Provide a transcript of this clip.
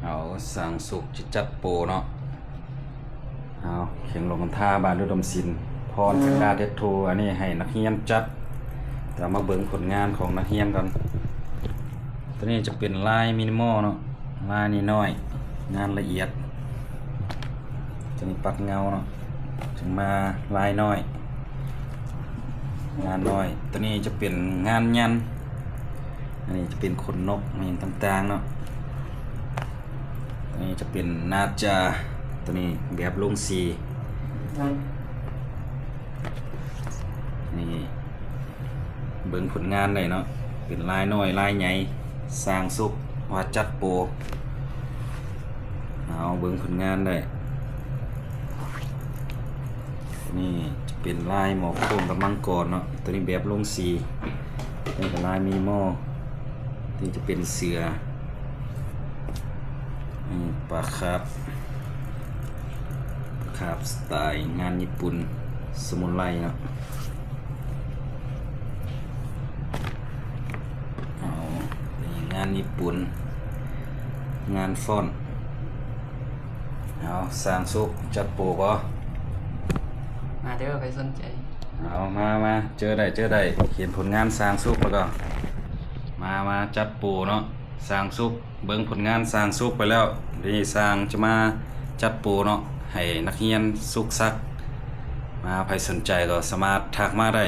ເອົາ ຊ່າງສຸກຈະຈັດໂປເນາະ. ເອົາ ແຂວງຫຼວງນ້ຳທາ ບ້ານອຸດົມສິນ ພອນ ແພນດ້າ ແທັດທູ ອັນນີ້ໃຫ້ນັກຮຽນຈັດ. ເຮົາມາເບິ່ງຜົນງານຂອງນັກຮຽນກ່ອນ. ຕົວນີ້ຈະເປັນລາຍມິນິມໍເນາະ, ລາຍນ້ອຍໆ ງານລະອຽດ. ຕົວນີ້ປັດເງົາເນາະ, ຈຶ່ງມາລາຍນ້ອຍ ງານນ້ອຍ. ຕົວນີ້ຈະເປັນງານຍັນ, ອັນນີ້ຈະເປັນຂົນນົກ ຫຍັງຕ່າງໆເນາະ. ອັນນີ້ຈະເປັນໜ້າຈາ, ຕົວນີ້ແບບລົງສີ. ນີ້ເບິ່ງຜົນງານໄດ້ເນາະ, ເປັນລາຍນ້ອຍລາຍໃຫຍ່, ຊ່າງສຸກວ່າຈັດໂປ. ເອົາ ເບິ່ງຜົນງານໄດ້. ນີ້ຈະເປັນລາຍໝໍໂຄ້ງກັບມັງກອນເນາະ, ຕົວນີ້ແບບລົງສີ. ນີ້ກໍລາຍມິນິມໍ, ນີ້ຈະເປັນເສືອ. ນີ້ປາຄາບ, ປາຄາບສະໄຕງານຍີ່ປຸ່ນ ສະມຸນໄລເນາະ. ເອົາ ນີ້ງານຍີ່ປຸ່ນ ງານຟ້ອນ. ເອົາ ຊ່າງສຸກຈັດໂປບໍ່? ມາເດີ ໃຜສົນໃຈ. ເອົາ ມາ ມາ ເຈີໄດ້ ເຈີໄດ້, ເຫັນຜົນງານຊ່າງສຸກແລ້ວກໍມາ ມາຈັດໂປເນາະ. ຊ່າງສຸກ ເບິ່ງຜົນງານຊ່າງສຸກໄປແລ້ວ, ດຽວນີ້ຊ່າງຈະມາຈັດໂປເນາະ ໃຫ້ນັກຮຽນສຸກສັກ. ມາ ໃຜສົນໃຈກໍສາມາດທັກມາໄດ້.